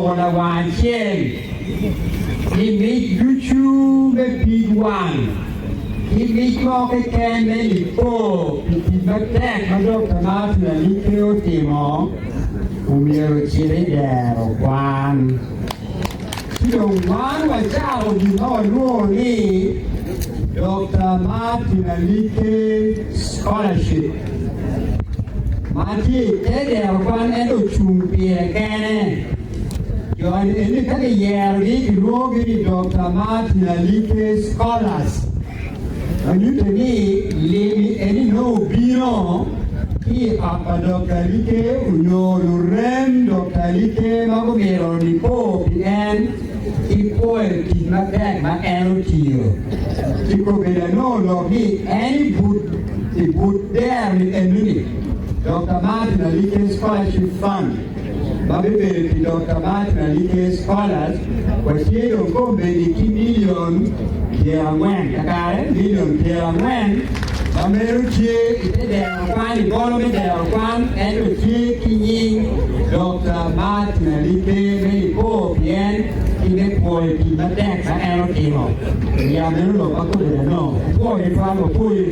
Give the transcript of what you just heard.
loko lawang acel ki mic ducu me pig wang ki mic mo keken me nipo pi tic matek ma Dokta Martin Alipe otimo omyero ocit i dero kwan. Ci dong wan wacako gin ma walwongo ni Dokta Martin Alipe Scholarship ma tye i te dero kwan ento ocung pire kene. Jo-ni eni ka kiyerogi kilwongogi ni Dokta Martin Alipe Scholars ma nyutte ni lim eni nongo obino ki i ot pa Dokta Alipe onyo lurem Dokta Alipe ma gumito nipo pi en ki pwoyo tic matek ma en otiyo. Ci kobedo anongo lok ni en i but i but dero ni enoni Dokta Martin Alipe Scholarship Fund ma bibedo pi Dokta Martin Alipe Scholars watye dong kombeddi ki milion pyerangwen, kakare, milion pyerangwen ma meno tye i te dero kwan, i bolo me dero kwan, ento tye ki nying Dokta Martin Alipe me nipo pien ki me pwoyo tic matek ma en otimo. Ya meno lok ma kobedo anongo. Wupwoyo tutwal, wapwoyi.